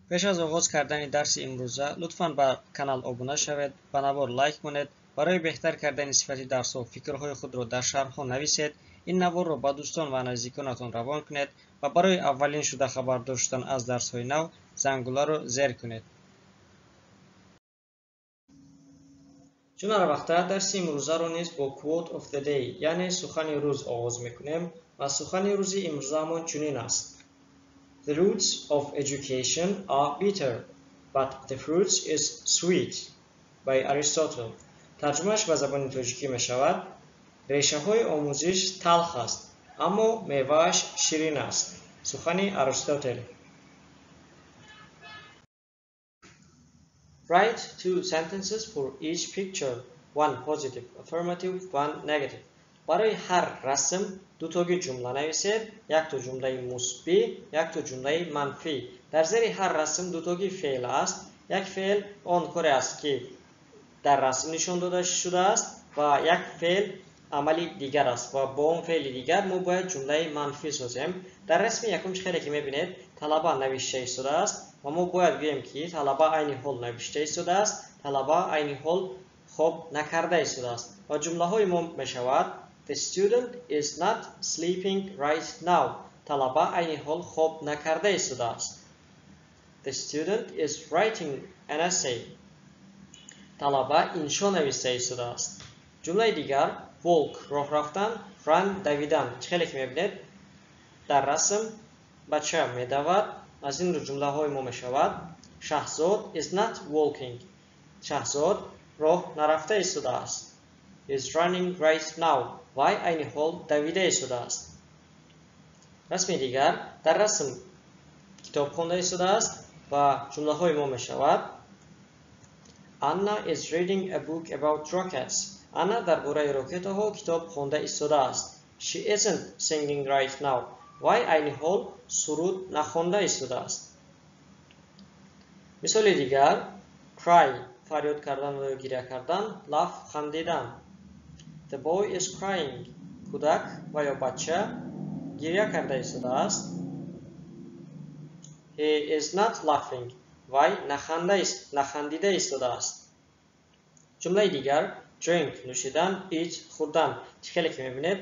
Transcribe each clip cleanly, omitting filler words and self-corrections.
Пеш аз оғоз кардани дарси имрӯза лутфан ба канал обуна шавед, ба навор лайк монед, барои беҳтар кардани сифати дарсҳо фикрҳои худро дар шарҳҳо нависед, ин наворро ба дӯстон ва наздиконатон равон кунед ва барои аввалин шуда хабардор шудан аз дарсҳои нав зангуларо зер кунед. Чун ҳар вақта дарси имрӯзаро низ бо Quote of the Day, яъне сухани рӯз оғоз мекунем ва сухани рӯзи имрӯзаамон чунин аст. The roots of education are bitter, but the fruits is sweet, by Aristotle. Тарҷумааш ба забони тоҷикӣ мешавад: решаҳои омӯзиш талх аст, аммо мевааш ширин аст. Сухани Аристотел. Write two sentences for each picture, one positive, affirmative, one negative. Барои ҳар расм дутоги ҷумла нависед, якто ҷумлаи мусбӣ, якто ҷумлаи манфӣ. Дар зери ҳар расм дутоги феъл аст. Як феъл он коре аст, ки дар расм нишон дода шудааст ва як феъл амали дигар аст ва бо он феъли дигар мо бояд ҷумлаи манфӣ созем. Дар расми якум чӣ хеле ки мебинед, талаба навишта истодааст ва мо бояд гӯем, ки талаба айни ҳол навишта истодааст, талаба айни ҳол хоб накарда истодааст. Ва ҷумлаҳои мо мешавад: The student is not sleeping right now. Талаба айни ҳол хоб накарда истодааст. The student is writing an essay. Талаба иншо нависта истодааст. Ҷумлаи дигар: walk роҳ рафтан, run давидан. Чӣ хеле ки мебинед, дар расм бача медавад. Аз ин рӯ ҷумлаҳои мо мешавад: Шаҳзод is not walking. Шаҳзод роҳ нарафта истодааст. Is running right now. Вай айни ҳол давида истодааст. Расми дигар: дар расм китоб хонда истодааст ва ҷумлаҳои мо мешавад: Anna is reading a book about rockets. Анна дар бораи рокетаҳо китоб хонда истодааст. She isn't singing right now. Вай айни ҳол суруд нахонда истодааст. Мисоли дигар: cry фарёд кардан ва ё гиря кардан, laugh хандидан. The boy is crying. Кӯдак ва ё бача гиря карда истодааст. He is not laughing. Вай нахандида истодааст. Ҷумлаи дигар: drink нӯшидан, eat хӯрдан. Чӣ хеле ки мебинед,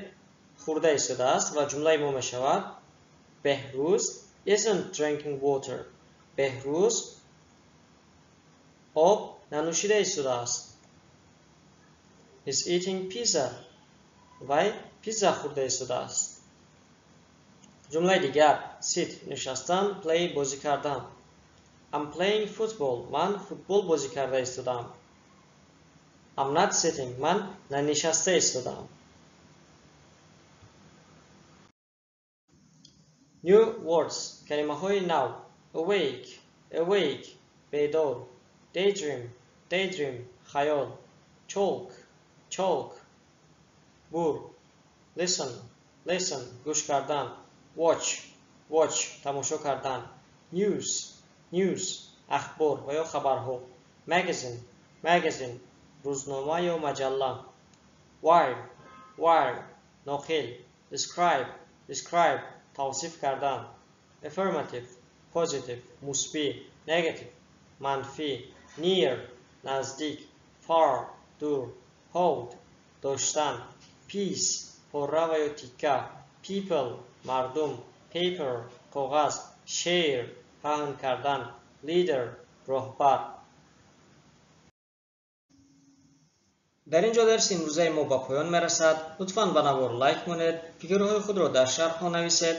хӯрда истодааст ва ҷумлаи мо мешавад: Беҳрӯз isn't drinking water. Беҳрӯз об нанӯшида истодааст. He's eating pizza. Вай пизза хӯрда истодааст. Ҷумлаи дигар: sit нишастан, play бозӣ кардан. I'm playing football. Ман футбол бозӣ карда истодаам. I'm not sitting. Ман нанишаста истодаам. New words. Калимаҳои нав. Awake, awake, бедор. Daydream, daydream, хаёл. Chalk, chalk, бур. Listen, listen, гӯш кардан. Watch, watch, тамошо кардан. News, news, ахбор ва ё хабарҳо. Magazine, magazine, рӯзнома ё маҷалла. Wire, wire, ноқил. Describe, describe, тавсиф кардан. Affirmative, positive, мусбӣ. Negative, манфӣ. Near, наздик. Far, дур. Hold, доштан. Piece, пора ва ё тикка. People, мардум. Paper, коғаз. Share, паҳн кардан. Leader, роҳбар. Дар ин ҷо дарси имрӯзаи мо ба поён мерасад. Лутфан ба навор лайк монед, фикрҳои худро дар шарҳҳо нависед,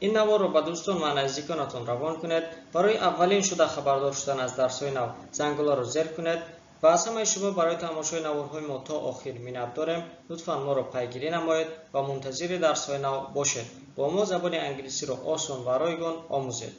ин наворро ба дӯстон ва наздиконатон равон кунед. Барои аввалин шуда хабардор шудан аз дарсҳои нав зангуларо зер кунед ва аз ҳамаи шумо барои тамошои наворҳои мо то охир миннат дорем. Лутфан моро пайгирӣ намоед ва мунтазири дарсҳои нав бошед. Бо мо забони англисиро осон ва ройгон омӯзед.